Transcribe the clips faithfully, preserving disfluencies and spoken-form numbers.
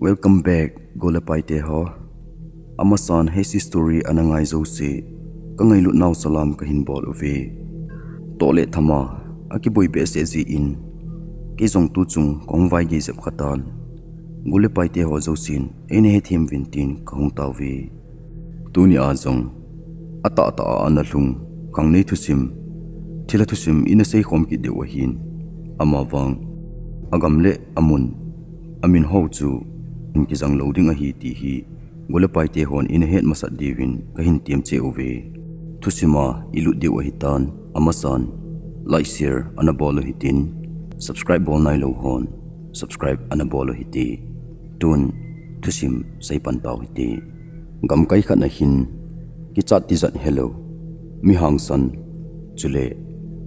Welcome back, Gole Paite ho. Amasan hiche story ana ngai jouse, ka ngailut nau salam kahin bol uve. Toh le thama, akiboi behseh jeh in, kei jong tuchung kahung vaigei jep kha tan. Gole Paite ho jousen, eina hethem uvin tin kahung tao uve. Tuni a jong, atahtah a ana lhung, khangnei thusim, thilha thusim ina seikhom kit diu ahin. Amavang, agam le amun, amin ho chu, hin kijang lou ding ahi ti hi, Gole Paite hon ina het masat diuvin kahin temcheh uve. Thusim a ilut diu ahitan, amasan, like, share ana bol u hitin, subscribe bol nailou hon, subscribe ana bol u hite. Tun, thusim seipan tau hite. Gamkai khat na hin, kichat tijat helou, mi hangsan, chule,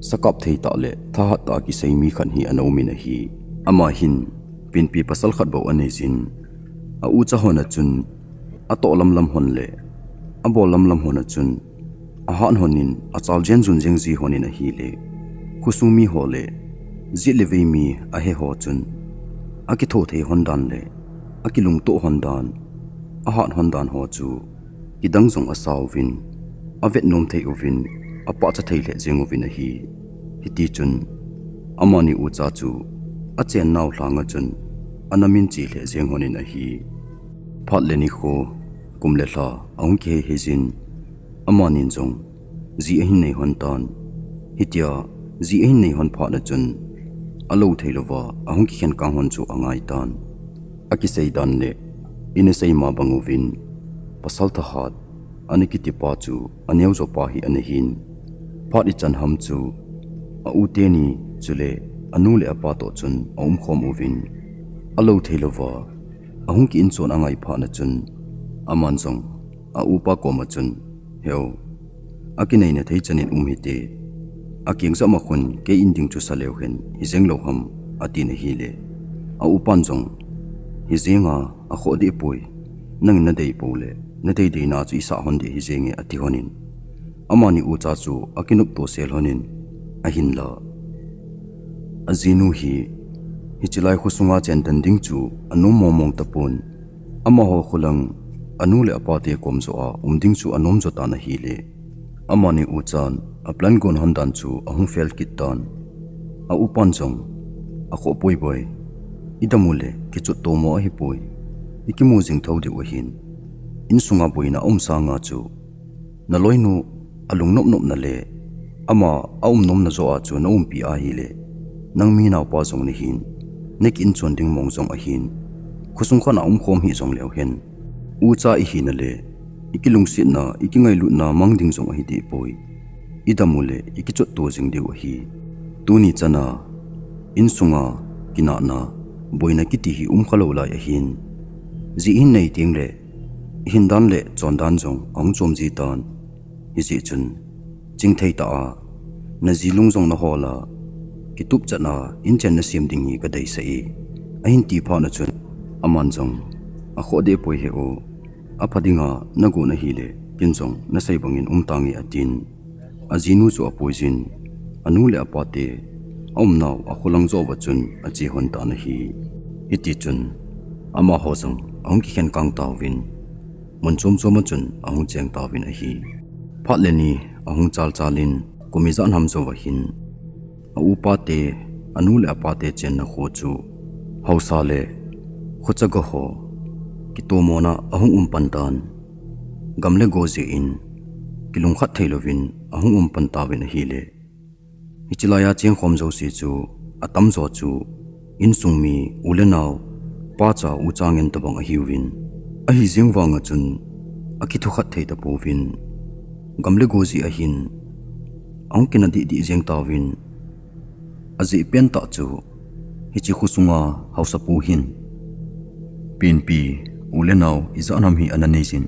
sakap thei tah le thahat tah a kisei mi khat hi ana um in ahi. Ama hin, penpi pasal khat bou anei jin, a ucha hon a chun, atoh lamlam hon le, abol lamlam hon a chun, ahat hon in, achal jen jun jeng ji hon in ahile, khosung mi ho le, jet le vei mi ahe ho chun, akitho thei hon dan le, akilungtoh hon dan, ahat hon dan ho chu, kidang jong asa uvin, avet nom thei uvin, apahcha thei lheh jeng uvin ahi. Hitichun, amani ucha chu, achen nau lhang a chun, ana minche lheh jeng hon in ahi. Phat le nikho, kum le lha, ahung kihei hei jin, amanin jong, ji ahin nei hon tan. Hitia, ji ahin nei hon phat na chun, alou thei louva, ahung kikhen kang hon chu angai tan. Akisei dan le, ina sei ma bang uvin, pasal thahat, ana kiti pa chu, aneo jo pa hi ana hin. Phat ichan ham chu, a u teni, chule, anu le apa toh chun, aumkhom uvin. Alou thei louva, ahung ki inchon angai phat na chun, aman jong, a upa koma chun, Heo, akineina thei chan in um hite. Akeng jama khun kei in ding chu sa leu hen, hijeng lou ham, atin ahile. A upan jong, Hijeng a, akhoh deh poi, nangin nadei pou le, nadei deina chu isah hon deh hijeng e, ati hon in. Amani ucha chu akinopto sel hon in, ahinla. Ajinu hi, hiche lai khosunga chen den ding chu anom mong mong tapon. Amaho kholang, anu le apa te kom joh a um ding chu anom jo tan ahile. Amani uchan, a plan gon hon dan chu ahung fail kit tan. A upan jong, Akhoh poi boi, idam u le, kichot tomo ahipoi. Ikimu jing thou diu ahin. Insunga boina um sanga chu, naloinu alung nop nopna le, ama aum nomna joh a chu naumpi ahile, nang mi naopa jong nahin, naki inchon ding mong jong ahin, khosung khat a umkhom hih jong leu hen, ucha ihina le, ikilungsetna, ikingailutna mang ding jong ahi deh poi. Idam u le, ikichot to jing diu ahi. Tuni chana, insunga, kinahna, boina kiti hi um kha lou lai ahin. Ji hin nei teng le, ihin dan le chon dan jong ahung chom ji tan. Hijeh chun, chingthei tah a, naji lung jong nahol a, kitup chan a, inchen nasem ding hi kadeisah e. Ahin ti phat na chun, aman jong, Akhoh deh poi he o, apha dinga nagon ahile, ken jong nasei bangin um tange atin. Ajinu chu apui jin, anu le apa te, aumnau akholang joh uva chun ache hon tan ahi. Hitichun, amaho jong ahung kikhen kang tauvin, mun chom chom a chun ahung cheng tauvin ahi. Phat le ni ahung chal chal in, kum ijat ham jouva hin, a upa te, anu le apa te chenna kho chu, haosa le, khochaga ho, kitomona ahung um pan tan. Gam le go jeh in, kilungkhat thei louvin ahung um pan tauvin ahile. Hiche laiya chengkhom jouse chu, atamjo chu, insung mi, u le nao, pa cha u cha ngen tobang ahiuvin. Ahijeng vanga chun, akithukhat thei tapouvin. Gam le go jeh ahin, ahung kinah dih dih jeng tauvin. Ajeh pen tah chu, hiche khosunga haosapu hin, penpi, u le nao, ijat ham hi ana nei jin.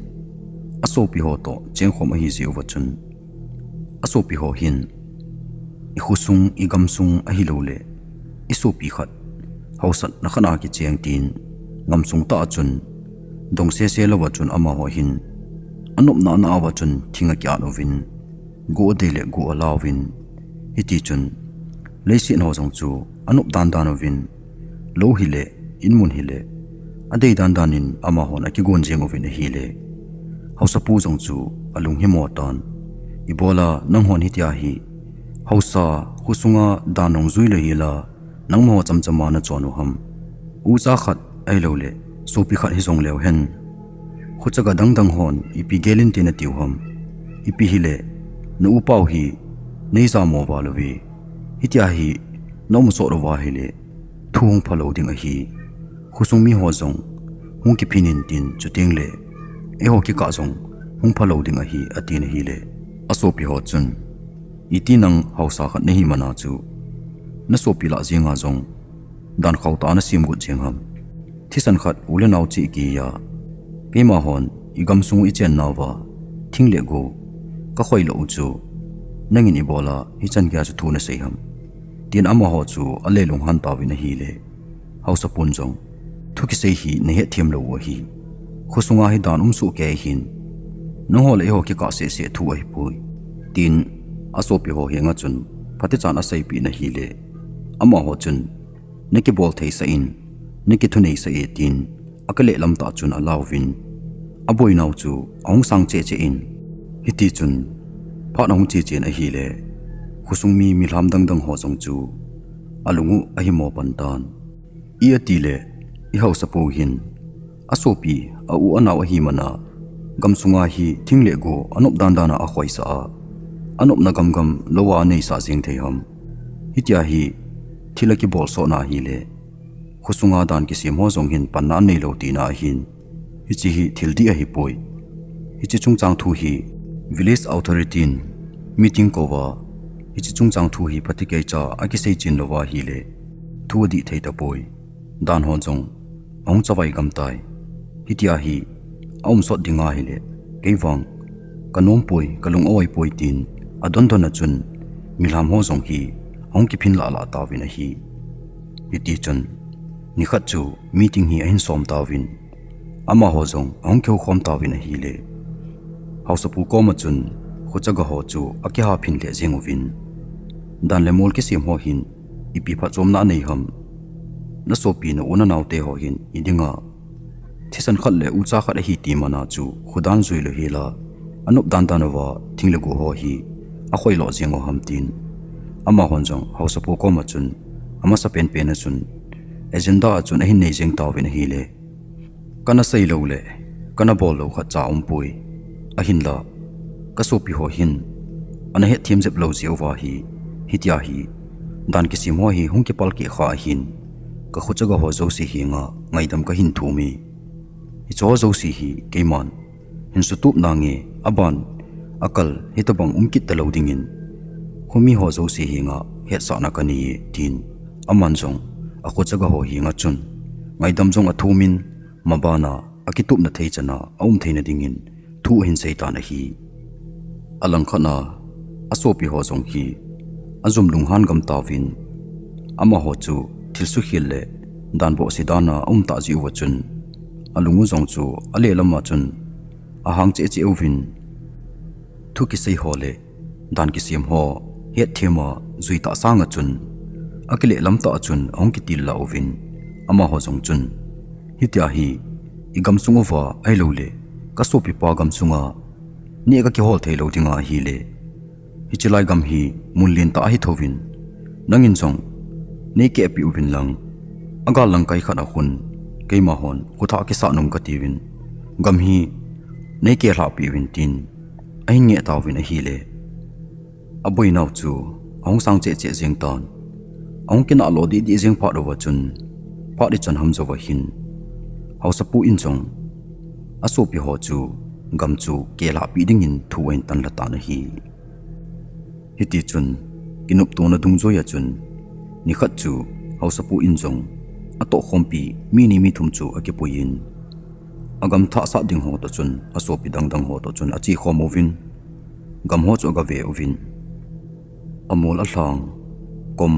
Asopi ho toh, chengkhom ahi jeh uva chun. Asopi ho hin, ikhosung, igamsung ahiloule, isopi khat, haosatna khat a kicheng tin, gamsung tah a chun, dong sese louva chun amaho hin, anopna na uva chun thing akiat uvin, go adei le go alauvin, hitichun, leiset ho jong chu anop dan dan uvin, lou hile, inmun hile, adei dandan in amahon akigon jeng uvin ahile, haosapu jong chu alung himo tan. Ibola nanghon hitia hi haosa khosunga dan nong jui lou hila, nangma ho chamchama nachon u ham? Ucha khat ahilouleh sopi khat hijong leu hen, khochaga dangdang hon ipi gel inte natiu ham? Ipi hile na upa u hi neijamo val uve. Hitia hi naum sot uva hile thu hung phalou ding ahi. Khosung miho jong hung kiphin in tin, chutengle eiho kikah jong hung phalou ding ahi, atin ahile, asopi ho chun, iti nang haosa khat nahi mana chu nasopi lah jenga jong dan khauta nasem got jeng ham? Thisan khat u le nao cheh kihi a, keima hon igamsung u ichennauva thing le go kakhoi lou u chu nangin ibola hichan geiya chu thu nasei ham? Tin amaho chu ale lunghan tauvin ahile, haosapun jong, thu kisei hi nahetthem lou u ahi. Khosunga hi dan um soh kei ahin, nangho le eiho kikah sehseh thu ahipoi, tin asopi ho henga chun phatechan aseipeh in ahile, amaho chun, nakibol theisah in, nakithuneisah e, tin akilehlam tah chun alauvin, aboinau chu ahung sang cheh cheh in, hitichun phat ahung che chen ahile, khosung mi milham dangdang ho jong chu alung u ahimo pan tan. I atile, ihaosapu hin asopi, a u anao ahi mana, gamsunga hi thing le go anop dandan a akhoisah a, anopna gamgam louva aneisah jeng thei ham? Hitia hi thil akibol sotna ahile, khosunga dan kisem ho jong hin panna aneilou tina ahin, hiche hi thil dih ahipoi. Hiche chungchang thu hi village authority in meeting kouva, hiche chungchang thu hi phatecha akisei chen louva ahile, thu adih thei tapoi. Dan hon jong ahung chavai gam tai. Hitia hi aum sot dinga hile, keivang kanompoi, kalung aoipoi, tin adondon a chun milham ho jong hi ahung kiphin lahlah tauvin ahi. Hitichun nikhat chu meeting hi ahin som tauvin, amaho jong ahung kihoukhom tauvin ahile, haosapu koma chun khochaga ho chu akihaphin lheh jeng uvin, dan le mol kisem ho hin ipi phatchomna anei ham? Nasopi, na u nanaote ho hin hidinga thisan khat le ucha khat ahi ti mana chu khodan jui lou hila, anop dandan uva thing le go ho hi akhoilo jeng u ham, tin amahon jong haosapu koma chun amasapenpen a chun agenda a chun ahin nei jeng tauvin ahile, kana seilou le kana bollou khatcha aumpoi. Ahinla, kasopi ho hin ana hetthem jep lou jeh uva hi, hitia hi dan kisem ho hi hung kipalkeh kha ahin, kakhochaga ho jouse henga ngaidam kahin thum e. Hicheho jouse hi keiman hin sutup nange, aban akal hitobang um kit talou dingin khomi ho jouse henga hetsahna kanei e, tin aman jong akhochaga ho henga chun ngaidam jong athumin, mabana akitupna thei chana aum theina dingin thu ahin seitan ahi. Alangkhat a asopi ho jong hi ajum lunghan gam tauvin, amaho chu thil sukhel le dan bohse dan a aum tah jeh uva chun alung u jong chu alehlam a chun ahang cheh cheh uvin, thu kisei ho le dan kisem ho hetthem a jui tah sanga chun akilehlam tah a chun ahung kitil lah uvin, amaho jong chun, hitia hi igamsung uva ahiloule kasopipa gamsunga neh kakihol theilou dinga ahile, hichelai gam hi mun lentah ahi thouvin, nangin jong neikehpeh uvin lang, agal langkai khat a khun keima hon khothah kisah nom katiuvin, gam hi neikehlhahpeh uvin, tin ahin ngeh tauvin ahile, aboinau chu ahung sang cheh cheh jeng tan. Ahung kinahlo dehdeh jeng phat uva chun, phat ichan ham jouva hin haosapu in jong asopi ho chu gam chu kehlhahpeh dingin thu ahin tanlha tan ahi. Hitichun kinoptona dungjuia chun nikhat chu haosapu in jong atohkhompi mi ni mi thum chu akipuiyin, agam thah sat ding ho toh chun, asopi dangdang ho toh chun achekhom uvin, gam ho chu agave uvin, amol alhang, kom,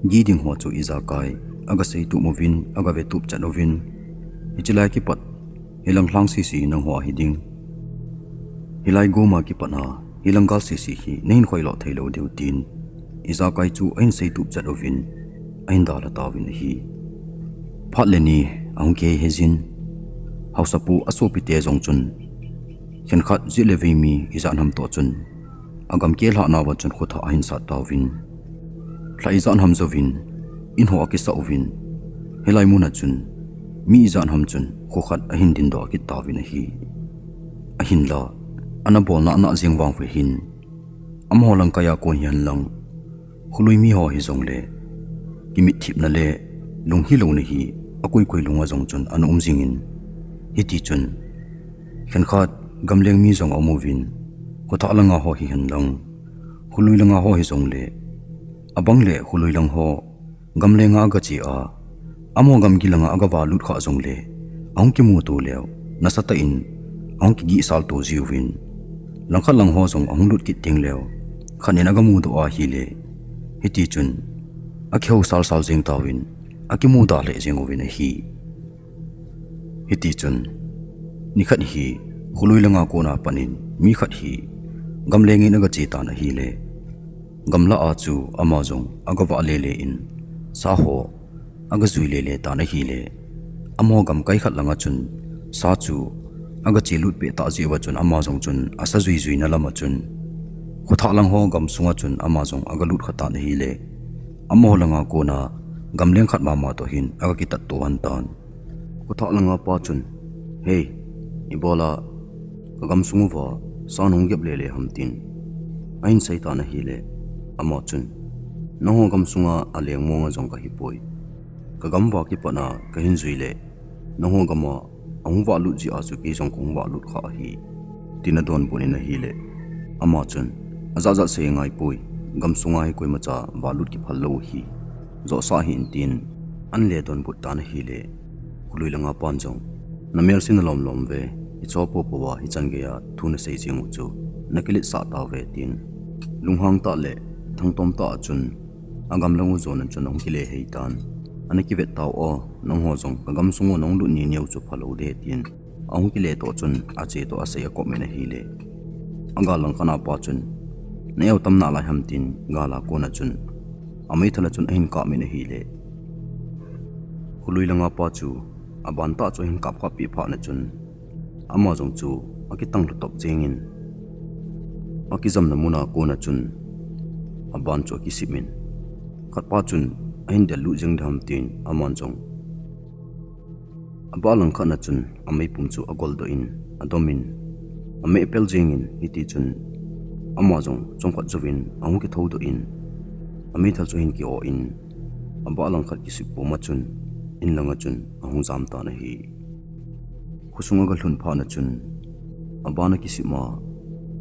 gi ding ho chu ijakai agaseitup uvin, agavetup chet uvin, hichelai kipat hilang lhang sese nangho ahi ding, hilai goma kipatna hilang gal sese hi nahin khoilo theilou diu, tin ijakai chu ahin seitup chet uvin, ahin dalha tauvin ahi. Phat le ni ahung kihei hei jin. Haosapu asopite jong chun, khenkhat jeh le vei mi ijat ham toh chun, agam kelhah nauva chun khothah ahin sat tauvin. Lha ijat ham jouvin, in ho akisah uvin. Hilai muna chun, mi ijat ham chun, kho khat ahin dindoh kit tauvin ahi. Ahinla, ana bol nahna jeng vang ve hin, amaho langkaiya kon hihen lang, kholui mi ho hijongle, kimitthipna le lunghilou na hi akoi koi lunga jong chun ana um jingin, hiti chun, khenkhat gamleng mi jong aum uvin, khothah langa ho hihen lang, kholui langa ho hijongle, abang le kholui lang ho, gamlenga aga che a, amaho gamgi langa aga valut khah jongle, ahung kimuto leu, nasatah in, ahung kigihsal to jiuvin. Langkhat lang ho jong ahung lut kit teng leu, khat in aga mudoh ahile, hiti chun, akihou salsal jeng tauvin, akimuda lheh jeng uvin ahi. Hiti chun, nikhat hi, kholui langa kona panin, mi khat hi, gamlengin aga che tan ahile, gamlah a chu ama jong aga vah lele in, sa ho aga jui lele tan ahile, amaho gamkai khat langa chun, sa chu aga chelut peh tah jeh uva chun ama jong chun asa juijui na lama chun, khothah lang ho gamsunga chun ama jong aga lut kha tan ahile, amaho langa kona gamleng khat mama toh hin aga kitat to ahin tan. Khothah langa pa chun, "Hei, ibola ka gamsung uva sa nahung gep lele ham?" tin ahin sei tan ahile, ama chun, "Nangho gamsunga aleng monga jong kahipoi. Ka gam uva kipatna kahin jui le, nangho gama ahung vahlut jeh a chu kei jong kahung vahlut kha ahi," tin adonbut in ahile, ama chun, "Ajat jat sei ngaipoi, gamsunga hi koimacha vahlut kiphal lou ahi, johsah hih in," tin ahin le donbut tan ahile, kholui langa pan jong, "Namelse nalom lom uve, hiche popo a hichan geiya thu nasei jeng u chu nakiletsah tauve," tin lunghang tah le thangtom tah a chun, agamlang u jon a chun ahung kile hei tan. "Ana kivet tau o, nangho jong ka gamsung u nahung lut nini u chu phalou ding," tin ahung kile toh chun ache toh asei akop in ahile, agal langkhat a pa chun, "Na eu tam nalai ham?" tin gal a kona chun, ameithal a chun ahin kap in ahile, kholui langa pa chu aban tah chu ahin kap khah peh phat na chun, ama jong chu akitang lhutop jengin, akijamna muna kona chun aban chu akisip in, khatpa chun ahin del lut jeng ding ham tin aman jong abah langkhat na chun ameipum chu agoldoh in, adomin, ameh pel jengin, hiti chun ama jong chomkhat jouvin ahung kithoudoh in, ameithal chu ahin ki-oh in, abah langkhat kisip pum a chun, in langa chun ahung jam tan ahi. Khosung aga lhun phat na chun, aban akisip ma,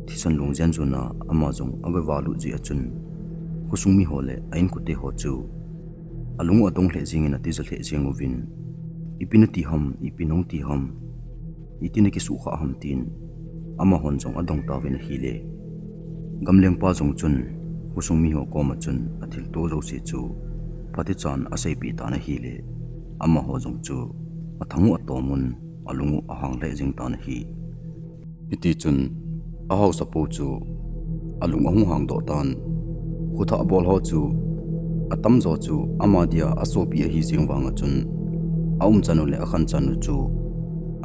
thisan lungjen jon a ama jong aga valut jeh a chun, khosung mi ho le a inkote ho chu alung u adong lheh jengin atija lheh jeng uvin, "Ipi nati ham, ipi nahung ti ham, iti nakisuhkhah ham?" tin amahon jong adong tauvin ahile, gamlengpa jong chun khosung mi ho koma chun athilto jouse chu phatechan aseipeh tan ahile, amaho jong chu athang u atom un, alung u ahang lheh jeng tan ahi. Hiti chun, ahaosapu chu alung ahung hangdoh tan. Khothah bol ho chu atamjo chu ama dia asopi ahi jeng vang a chun, aumchan u le akhanchan u chu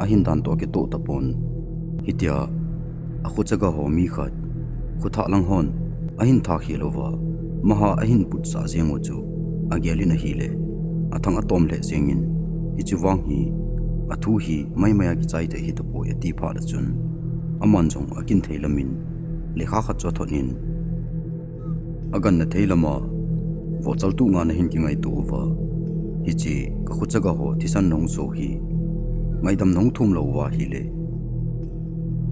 ahin dan toh akitoh tapon. Hitia akhochaga ho mi khat, khothah lang hon ahin thakhel uva, maha ahin putsah jeng u chu agel in ahile, athang atom lheh jengin, "Hiche vang hi, athu hi maimai a kichai thei hitapoi," ati phat a chun, aman jong akin thei lamin lekha khat chu athot in, aganna thei lama vohchal tuh nga nahin kingaito uva, hiche kakhochaga ho thisan nahung so hi ngaidam nahung thum lou uva ahile,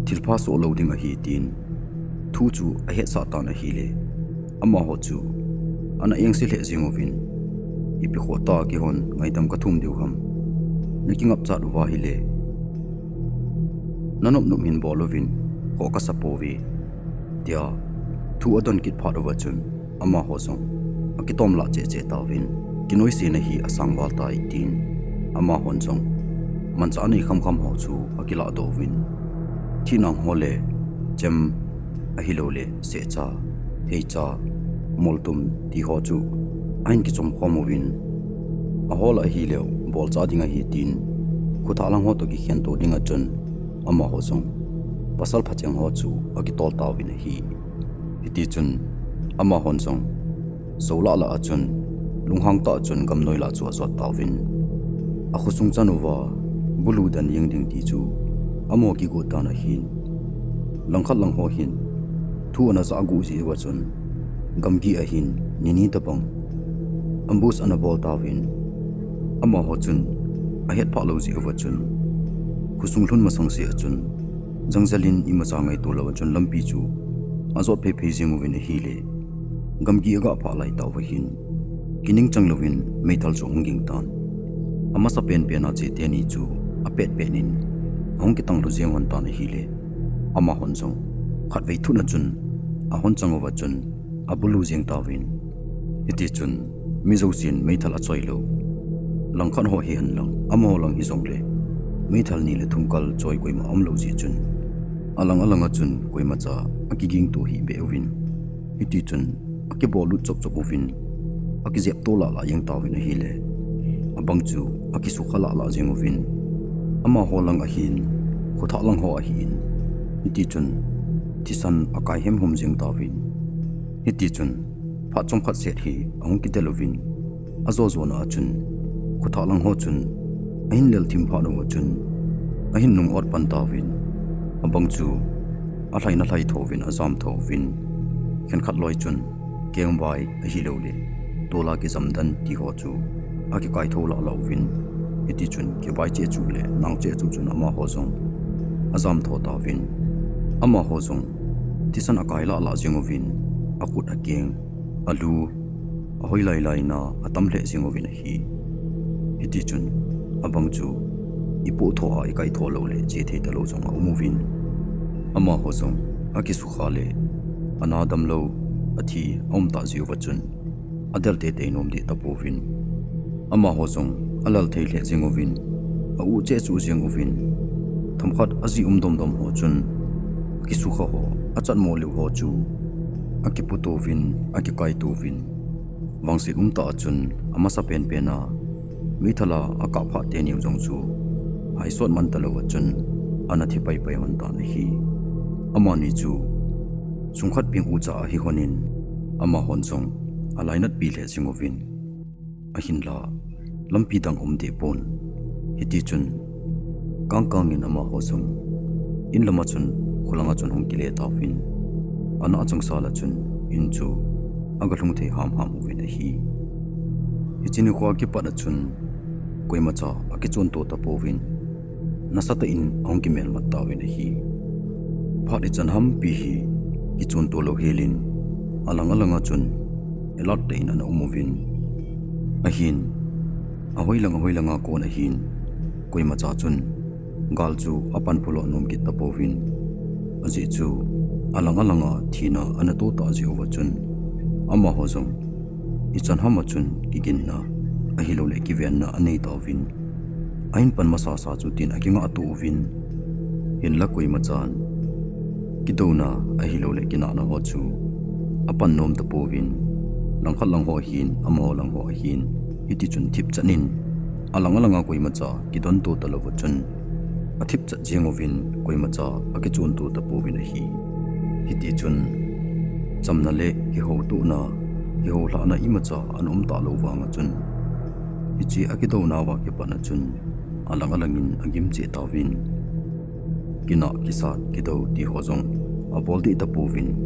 thilpha soh lou ding ahi, tin thu chu ahetsah tan ahile, amaho chu ana engse lheh jeng uvin, "Ipi khoh tah a keihon ngaidam kathum diu ham? Nakingapchat uva ahile, nanop nop hin bol uvin, khoh kasa pouve," tia thu adon kit phat uva chun, amaho jong akitom lah cheh cheh tauvin, "Kinoisena hi asang val tai," tin amahon jong manchah anei khamkham ho chu akilah doh uvin, thihnang ho le chem, ahilouleh sehcha, heicha, moltum ti ho chu ahin kichom khom uvin, ahol ahileh bolcha ding ahi tin, khuthah lang ho toh kikhen to ding a chun, amaho jong pasal phacheng ho chu akitol tauvin ahi. Hiti chun, amahon jong, jou lah lah a chun, lunghang tah a chun gamnoi lah chu ajot tauvin. Akhosung chan uva, bulu dan jeng ding ti chu, amaho kigot dan ahin. Langkhat lang ho hin, thu ana jah gu jeh uva chun, gamgi ahin, nini tabang, ambush ana bol tauvin. Amaho chun, ahet phah lou jeh uva chun, khosung lhun masang seh a chun, jangjal in imacha ngaito lou a chun lampi chu, ajot phei phei jeng uvin ahile. Gamgi aga phah lai tauva hin, kining chang louvin meithal chu ahung ging tan. Amasa penpen a che teni chu, apet pet in, ahung kitang lhu jeng lhon tan ahile. Amahon jong, khatvei thut a chun, ahon chang uva chun, abulu jeng tauvin. Hiti chun, mi jousen meithal achoi lou, langkhat ho hihen lang, amaho lang hijongle, meithal ni le thum kal choi koima aum lou jeh chun, alang alang a chun koimacha akiging to hih beh uvin. Hiti chun, akibol lut chop chop uvin, akijep to lah lah jeng tauvin ahile. Abang chu, akisukha lah lah jeng uvin. Amaho lang ahin, khuthah lang ho ahin. Hiti chun, thisan akai hem hum jeng tauvin. Hiti chun, phat chomkhat set hi ahung kidel uvin. Ajo jona a chun, khuthah lang ho chun, ahin lel thim phat uva chun, ahin nung ot pan tauvin. Abang chu, alhaina lhai tho uvin, ajam tho uvin. Khenkhat loi chun, kengbai ahilouleh, tola kijam dan ti ho chu, akikai tho lah lah uvin. Hiti chun, kivai cheh cheh le, nang cheh cheh chun amaho jong, ajam tho tauvin. Amaho jong, thisan akai lah lah jeng uvin, akhut akeng, alu, ahoi lai lai na, atam lheh jeng uvin ahi. Hiti chun, abang chu, ipoh tho a ikai tho lou le, che thei talou jong aum uvin. Amaho jong, akisukha le, ana dam lou, athi, aum tah jeh uva chun, adel teitei nom deh tapouvin. Amaho jong, alal thei lheh jeng uvin, a-u cheh cheh jeng uvin. Themkhat aji um dom dom ho chun, akisukha ho, achatmo lheh ho chu, akipu to uvin, akikai to uvin. Vangset um tah a chun, amasa penpen a, meithal a akap phah teni u jong chu, ahi sot man talou a chun, ana thi pai pai lhon tan ahi. Amani chu, sungkhat peng ucha ahi lhonin, amahon jong, alainat pi lheh jeng uvin. Ahinla, lampi dang um deh pon. Hiti chun, kang kang in amaho jong, in lam a chun, khulang a chun hung kile tauvin. Ana achangsal a chun, in chu, aga lhung thei ham ham uvin ahi. Hiche nikho a kipat a chun, koimacha akichon to tapouvin. Nasatah in ahung kimelmat tauvin ahi. Phat ichan ham pi hi, kichon to lou helin, alang alang a chun, alert tah in ana um uvin. Ahin, ahoi lang ahoi lang a kon ahin, koimacha chun, gal chu apan phulou nom kit tapouvin. Ajeh chu, alang alang a thina ana to tah jeh uva chun, amaho jong, ichan ham a chun kiginna, ahilouleh kivenna anei tauvin. Ahin pan masasa chu tin akingah to uvin. Hinla koimachan, kidouna, ahilouleh kinahna ho chu, apan nom tapouvin. Langkhat lang ho ahin, amaho lang ho ahin, hiti chun thipchan in, alang alang a koimacha, kidon to talou va chun, athipchat jeng uvin, koimacha, akichon to tapouvin ahi. Hiti chun, chamna le kihoutohna, kihoulhahna imacha ana um talou vang a chun, hiche akidouna uva kipat a chun, alang alang in agim cheh tauvin. Kinah, kisat, kidou ti ho jong abol deh tapouvin.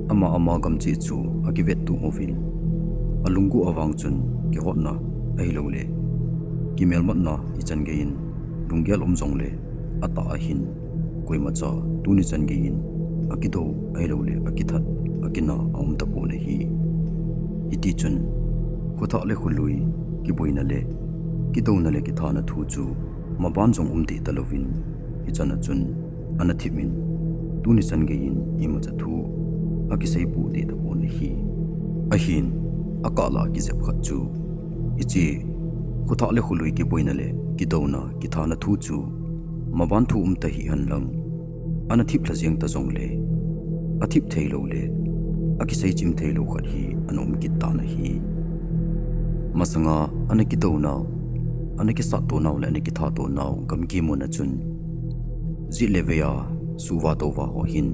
Ama ama gam cheh chu akivettuh uvin. Alunggu a vang chun kihotna ahilouleh, kimelmatna ichan gei in lunggel um jongle atah ahin. Koimacha tuni chan gei in akidou ahilouleh akithat, akina aum tapon ahi. Hiti chun, khothah le kholui kiboina le kidouna le kithana thu chu maban jong um deh talouvin, hichan a chun ana thip in, tuni chan gei in imacha thu akisei poh deh tapon ahi. Ahin, akah lah a kijep khat chu, hiche khothah le kholui kiboina le kidouna kithana thu chu maban thu um tahih hen lang, ana thip lha jeng ta jongle, athip theilou le akisei chim theilou khat hi ana um kit tan ahi. Masanga ana kidounau, ana kisat tonau le ana kithat tonau gamgi mun a chun, jet le vei a suhva touva ho hin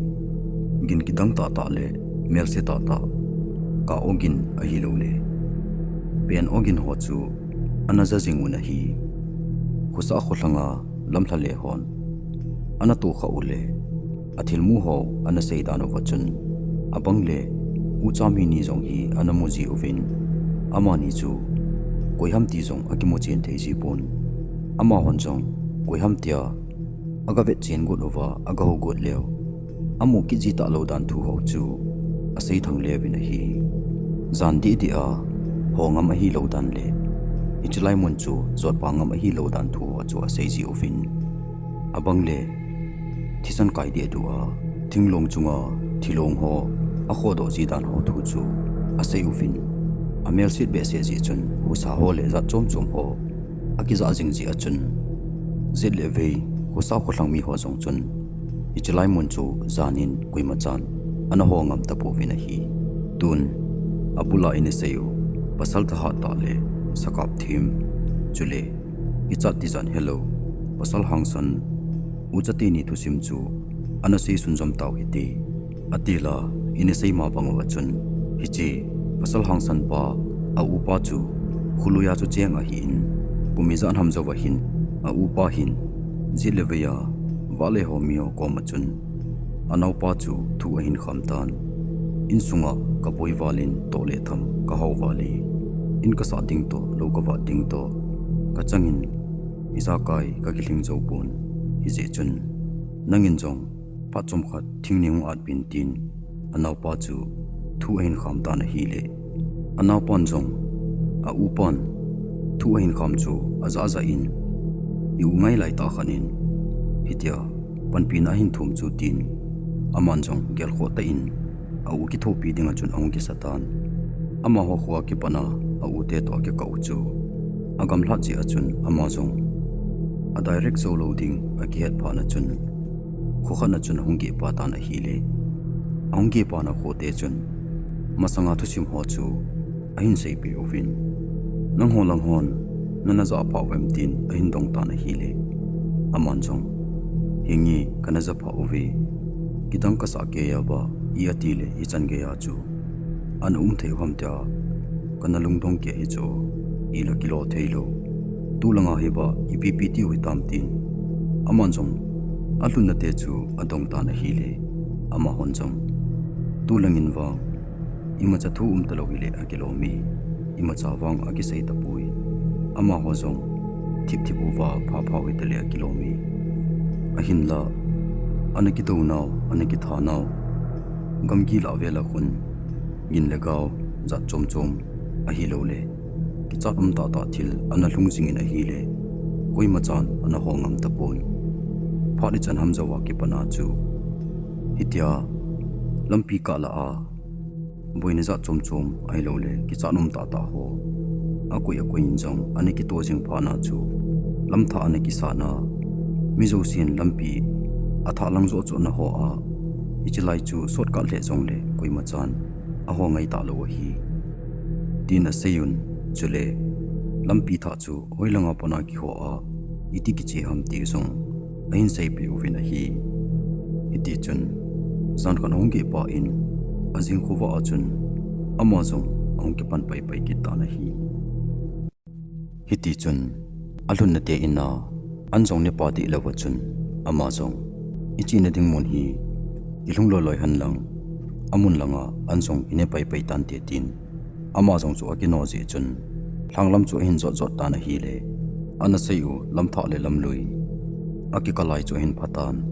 gin kidang tahtah le melse tahtah kah ogin ahilou le pen ogin ho chu ana ja jing un ahi. Khosah kholhang a lamlha le hon ana tohkhah u le athilmu ho ana seidan uva chun, abang le ucham hi ni jong hi ana mu ji uvin, amani chu koiham ti jong akimu chen thei ji pon. Amahon jong koiham tia aga vetchen got uva aga hou got leu, amu kit ji talou dan thu ho chu asei thang le uvin ahi. Jan deh deh a ho ngam ahilou dan le hiche lai mun chu jotpa ngam ahilou dan thu ho chu asei ji uvin, abang le thisan kai deh deh a thinglong chunga thilong ho akhodoh ji dan ho thu chu asei uvin, amelset behseh jeh chun husa ho le jat chom chom ho akija jing jeh a chun, jet le vei, khosah kholhang mi ho jong chun hiche lai mun chu jan in koima chan ana ho ngam tapouvin ahi. Tun abul a ina sei u pasal thahat tah le sakap them, chule kichat tijat helou pasal hangsan, ucha teni thusim chu ana sei sunjom tau hite. Atil a ina sei ma bang uva chun, hiche pasal hangsan pa a upa chu kholoi a chu cheng ahin, kum ijat ham jouva hin a upa hin jet le vei a vale ho mi ho koma chun anaopa chu thu ahin kham tan. Insunga kaboi val in toh le tham kahao val e, in kasah ding toh lou kavat ding toh kachang in ijakai kakilhing jou pon, hijeh chun nangin jong phat chomkhat thing nei hung at pin, tin anaopa chu thu ahin kham tan ahile, anaopan jong a upan thu ahin kham chu ajah jah in, i u ngai lai tah khat in hitia panpina ahin thum chu, tin aman jong gelkhoh tah in a u kithopi dinga chun ahung kisa tan. Amaho khoa kipana a ute toh akikah u chu agamlhat jeh a chun ama jong a direct jou lou ding akihet phat na chun, kho khat na chun ahung gehpa tan ahile, ahung gehpa na khote chun masanga thusim ho chu ahin seipeh uvin, nangho lang hon nana jah phah uvem, tin ahin dong tan ahile, aman jong, henge, kana ja phah uve, kidang kasah kei a ba, i atile hichan gei a chu ana um thei u ham tia kana lungdong kei hi chu, ila kilo thei lou, tulanga hi ba ipi ipi tiu hitam, tin aman jong alhunna te chu adong tan ahile, amahon jong, tulangin vang imacha thu um talou hile akilom e, imacha vang akisei tapoi, amaho jong thip thip uva pha phau hitale akilom e, ahinla ana kidou nau, ana kitha nau gamgi lah vel a khun gin le gao jat chom chom ahiloule kichat um tahtah thil ana lhung jingin ahile, koima chan ana ho ngam tapon. Phat ichan ham jouva kipana chu hitia lampi kah lah a boina jat chom chom ahiloule kichat um tahtah ho akoi akoi in jong ana kito jing phatna chu, lamthah ana kisahna, mi jousen lampi athah lang joh chohna ho a, hiche lai chu shortcut lheh jongle koima chan aho ngai talou ahi, tin aseiyun. Chule lampi thah chu hoilanga pat a kiho a, iti kiche ham ti jong ahin seipeh uvin ahi. Hitichun, jan khat ahung geh pah in, ajing khovah a chun, ama jong ahung kipan paipai kit tan ahi. Hitichun, alhunna te in a, an jong ne pah deh louva chun, ama jong, ichena ding mun hi kilhung loi loi henlang, amun langa an jong ine paipai tante tin, ama jong chu akino jeh chun, lhanglam chu ahin jot jot tan ahile, ana sei u lamthah le lamlui akikah lai chu ahin phatan.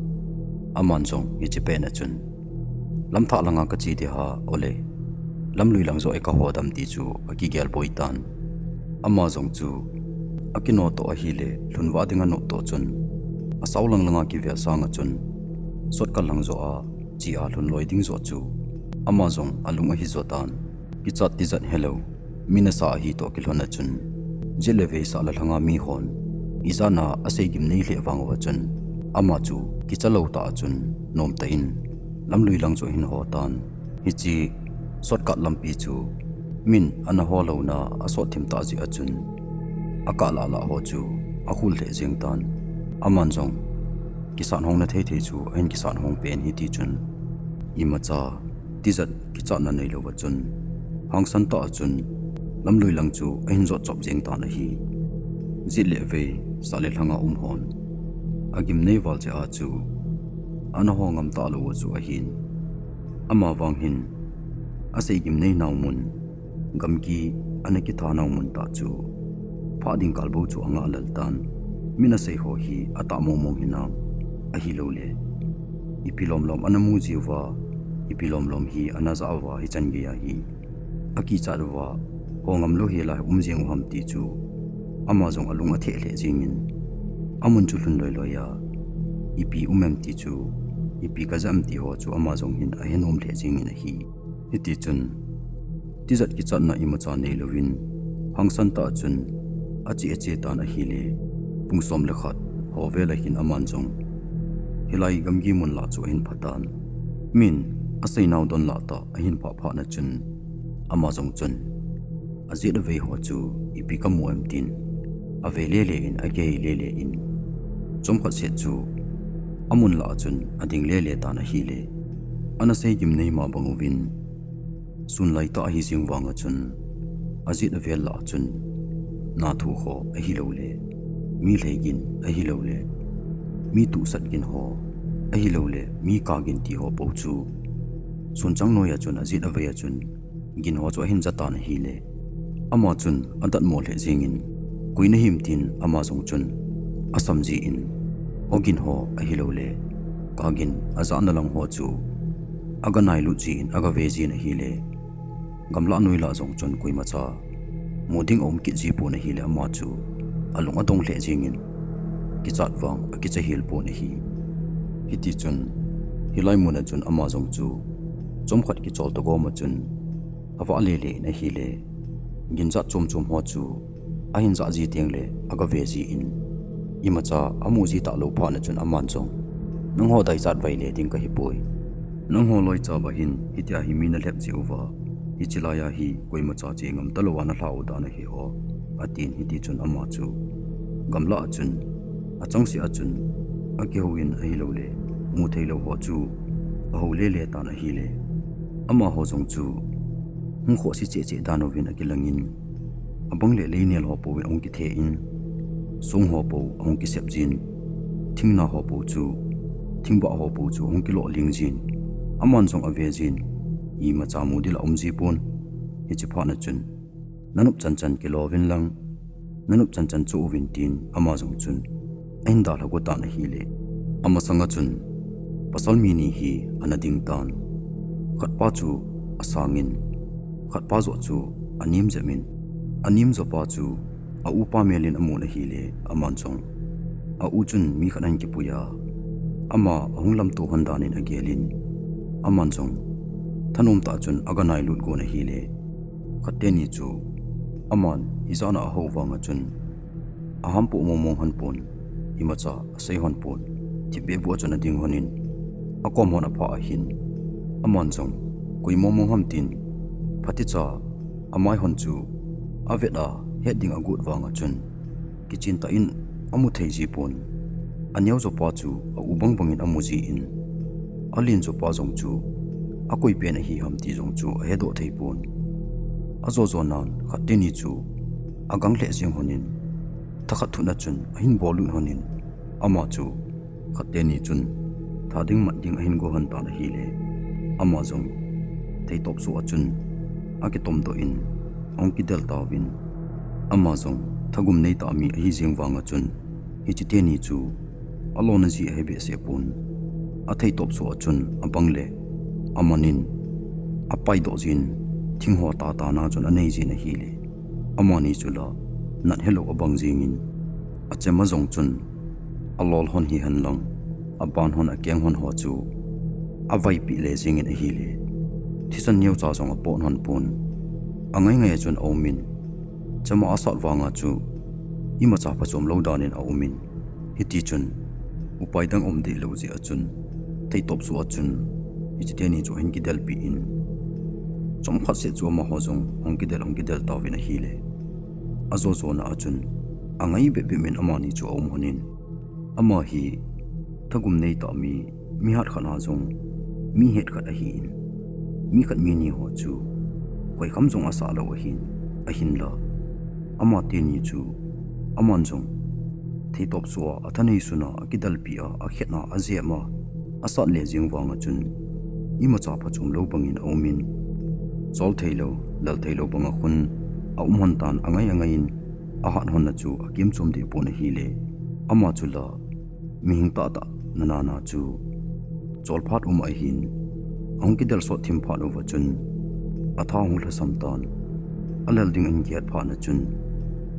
Aman jong hiche pet a chun, lamthah langa kache ding ham ole, lamlui lang joh a kaho dem ti chu akigel boi tan. Ama jong chu akino toh ahile, lhunvah ding anop toh chun, asao lang langa kivel sanga chun, shortcut lang joh a che a lhun loi ding joh chu ama jong alung ahi jo tan. Kichat tijat helou, mi nasa ahi toh kilhon a chun, jet le vei sah le lhanga mihon ijat a asei gimnei lheh vang uva chun, ama chu kicha lou tah a chun, nomtah in lamlui lang chu ahin ho tan. Hiche shortcut lampi chu min ana ho louna asot thim tah jeh a chun, akah lah lah ho chu akhul lheh jeng tan. Aman jong kisat hong na thei thei chu ahin kisat hong pen hiti chun, imacha tijat kichatna neilou va chun, hangsan tah a chun lamlui lang chu ahin jot chop jeng tan ahi. Jet le vei, sah le lhanga um hon agimnei val cheh a chu ana ho ngam talou u chu ahin. Ama vang hin asei gimnei nau mun, gamgi ana kitha nau mun tah chu phah ding kal bou chu anga lal tan. Min asei ho hi atah mong mong hinam, ahilouleh ipi lom lom ana mu jiuva, ipi lom lom hi ana jah uva hichan gei ahi akichat uva, ho ngam lou hi lai um jeng u ham ti chu ama jong alung atheh lheh jengin, amun chu lhun loi loi a, ipi um em ti chu, ipi kajah em ti ho chu ama jong hin ahe nom lheh jengin ahi. Hiti chun, tijat kichatna imacha neilouvin, hangsan tah a chun ache ache tan ahile, pung som le khat ho vel ahin aman jong hilai gamgi mun lah chu ahin pha tan. Min asei nau don lah tah ahin phah phat na chun, ama jong chun ajet avei ho chu ipi kamu em tin, avei le le in, agei le le in, chomkhat seh chu amun lah a chun ading le le tan ahile, ana sei gimnei ma bang uvin, sun lai tah ahi jeng vang a chun, ajet avel lah a chun, na thu ho ahilouleh, mi lhei gin ahilouleh, mi tuhsat gin ho ahilouleh, mi kah gin ti ho pou chu sun chang noi a chun, ajet avei a chun gin ho chu ahin ja tan ahile, ama chun adatmo lheh jengin, koi nahim tin ama jong chun asam jin, o gin ho ahilouleh, kah gin ajahna lang ho chu aga nailut jin, aga ve jin ahile, gamlah noi lah jong chun koimacha mu ding aum kit ji pon ahile, ama chu alung adong lheh jengin, kichat vang akicha hel pon ahi. Hiti chun, hilai mun a chun ama jong chu chomkhat kichol to gom a chun, avah le le in ahile, gin jat chom chom ho chu ahin jah ji teng le aga ve jin, imacha amu ji talou phat na chun aman jong, nangho daichat vai le ding kahi poi. Nangho loicha ba hin hitia hi mi nalhep jeh uva, hiche lai a hi koimacha che ngam talou a nalhah u dan ahi o, atin. Hiti chun ama chu gamlah a chun, achangseh a chun, akihou in ahilouleh, mu theilou ho chu ahou le le tan ahile, amaho jong chu hung khohse cheh cheh dan uvin akilangin, abang le leinel ho pou in ahung kithe in, song ho pou ahung kisep jin, thingna ho pou chu, thingbah ho pou chu ahung kiloh ling jin, aman jong ave jin, imacha mu ding la um ji pon. Hiche phat na chun, nanop chan chan kilo vin lang, nanop chan chan cho uvin tin ama jong chun ahin dalha go tan ahile, amasang a chun pasal mi ni hi ana ding tan. Khat pa chu asangin, khat pa joh chu anem jep in, anem jo pa chu a upa mel in amun ahile, aman jong a u chun mi khat ahin kipui a, ama ahung lamto hon dan in agel in, aman jong thanom tah chun aga nailut gon ahile, khat teni chu aman ijat a ahou vang a chun aham poh mong mong hon pon, imacha asei hon pon, thipbeh bu a chun ading hon in, akom hon aphah ahin, aman jong koi mong mong ham tin, phatecha amai hon chu avet a het ding agot vang a chun, kichen tah in amu thei ji pon. Aneo jo pa chu a u bang bang in amu jin, alen jo pa jong chu akoi pen ahi ham ti jong chu ahedoh thei pon. Ajo jo nan khat teni chu agang lheh jeng hon in, thakhat thut na chun ahin bol lut hon in, ama chu khat teni chun tha ding mat ding ahin go hon tan ahile, ama jong theitop soh a chun akitom doh in ahung kidel tauvin, ama jong thagum nei tah mi ahi jeng vang a chun, hiche teni chu alona ji ahi behseh pon. Atheitop soh a chun abang le aman in apaidoh jin, thing ho tata na chun anei jin ahile, amani chu la nat helou abang jengin, achema jong chun alol hon hihen lang, aban hon akeng hon ho chu avaipeh le jengin ahile, thisan neocha jong apot hon pon. Angai ngai a chun aumin, chema asat vang a chu imacha phachom lou dan in aumin, hiti chun upai dang um dehlou jeh a chun, theitop soh a chun hiche teni chu ahin kidelpeh in, chomkhat seh chu amaho jong ahung kidel, ahung kidel tauvin ahile, ajo jo na a chun angai bep bep in amani chu aum lhonin. Ama hi thagum nei tah mi, mi hat khat a jong mi het khat ahin, mi khat mi ni ho chu khoikham jong asah lou ahin, ahinla ama teni chu aman jong theitop sua, athanei suna, akidelpi a, akhetna, ajep a, asat le jing vanga chun imacha phachom lou bangin aumin, chol theilou, lal theilou banga khun aum lhon tan, angai angai in ahat lhonna chu akimchom deh pon ahile, ama chu la mihing tahtah nana chu chol phat um ahin, ahung kidel sot thim phat uva chun atha hung lhasam tan, alal ding ahin kihet phat na chun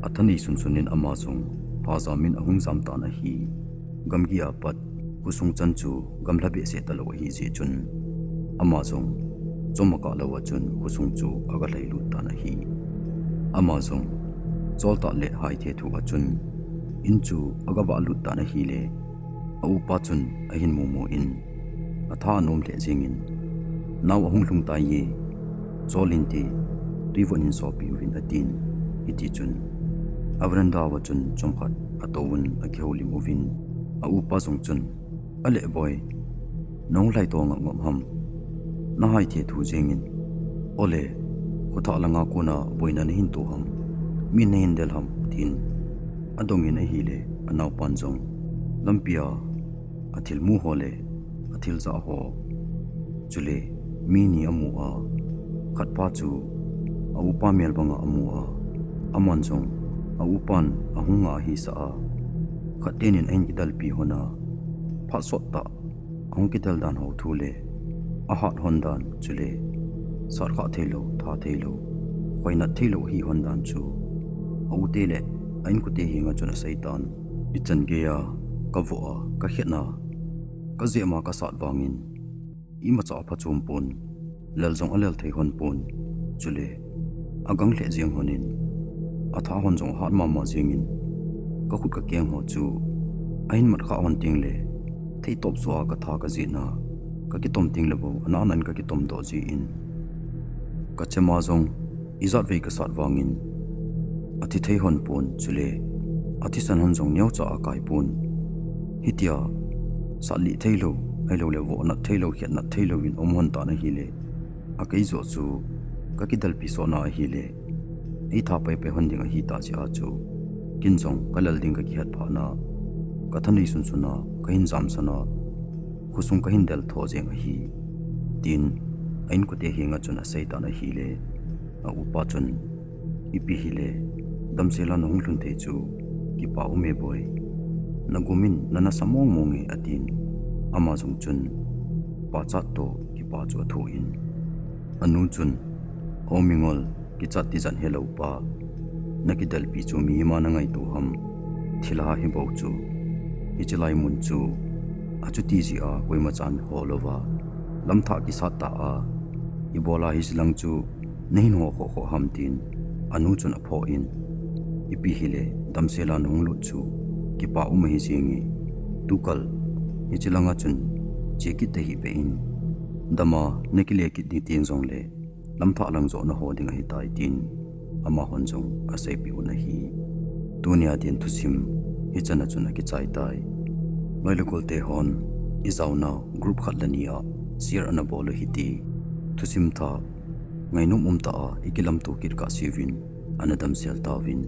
athanei sunsun in ama jong ha jam in ahung jam tan ahi. Gamgi a pat khosung chan chu gamla behseh talou ahi jeh chun ama jong chom akah lou a chun khosung chu aga lhailut tan ahi. Ama jong chol tah le haithe thu a chun in chu aga vahlut tan ahile, aupa chun ahin mumu in atha anom lheh jengin, nao ahung lhung tai e, chol inte, twi von hin sopi uvin atin. Hiti chun a veranda uva chun chomkhat atouvun akihoulim uvin, aupa jong chun, aleh boi, nahung lhaito ngap ngap ham, nahaithe thu jengin, ole, khothah langa kona boina nahin to ham, min nahin del ham, tin adongin ahile, anaopan jong lampia athilmu ho le athil jah ho chule mi ni amu a, khatpa chu aupa mel banga amu a, aman jong aupan ahung nga ahisah a, khat tenin ahin kidelpi lhon a, phat sot tah ahung kidel dan ho thu le ahat lhon dan chule sat khah theilou, tha theilou, khoinat theilou ahi lhon dan chu aute le a-inkote henga chun aseitan. Ichan geiya kavoh a, kakhetna, kajep ma kasat vangin imacha aphachom pon, lal jong alal thei lhon pon, chule agang lheh jeng lhonin, atha lhon jong ahat mama jengin, kakhut kakeng ho chu ahin mat khah lhon tengle theitop sua katha kajetna kakitom tengle bou anana in kakitom doh jin, kachema jong ijatvei kasat vangin athi thei lhon pon, chule athisan lhon jong neocha akai pon. Hitia satlih theilou, ahiloule vohnat theilou, khetnat theilouvin aum lhon tan ahile, akeijoh chu kakidelpi sotna ahile eitha paipai lhon ding ahita jeh a chu, ken jong kalal ding kakihet phatna, kathanei sunsun a kahin jamsan a, khosung kahin del tho jeng ahi, tin a-inkote henga chun aseitan ahile, aupa chun, ipi hile, damsel a nahung lhun thei chu kipa ume boi, nagumin nana sa mong monge, atin, ama jong chun pachat toh kipa chu athoh in, anu chun, O Mingol, kichat tijat helou pa, nakidelpi chu mihem a nangaito ham, thilha hibou chu, hiche lai mun chu achuti jeh a koimachan ho louva, lamthah kisat tah a, ibola hiche lang chu nahin ho khoh khoh ham, tin anu chun aphoh in, ipi hile, damsel a nahung lut chu kipa um ahi jenge, tukal hiche langa chun che kit tahih beh in, dama nakile kit ding teng jongle lamthah lang joh naho ding ahitai, tin amahon jong aseipeh un ahi. Tunia din thusim hichana chun akichai tai. Loi le golte hon, ijaonau group khat le ni a share ana bol u hite. Thusim thah ngainom umtah a ikilamto kit kahseuvin, ana damsel tauvin.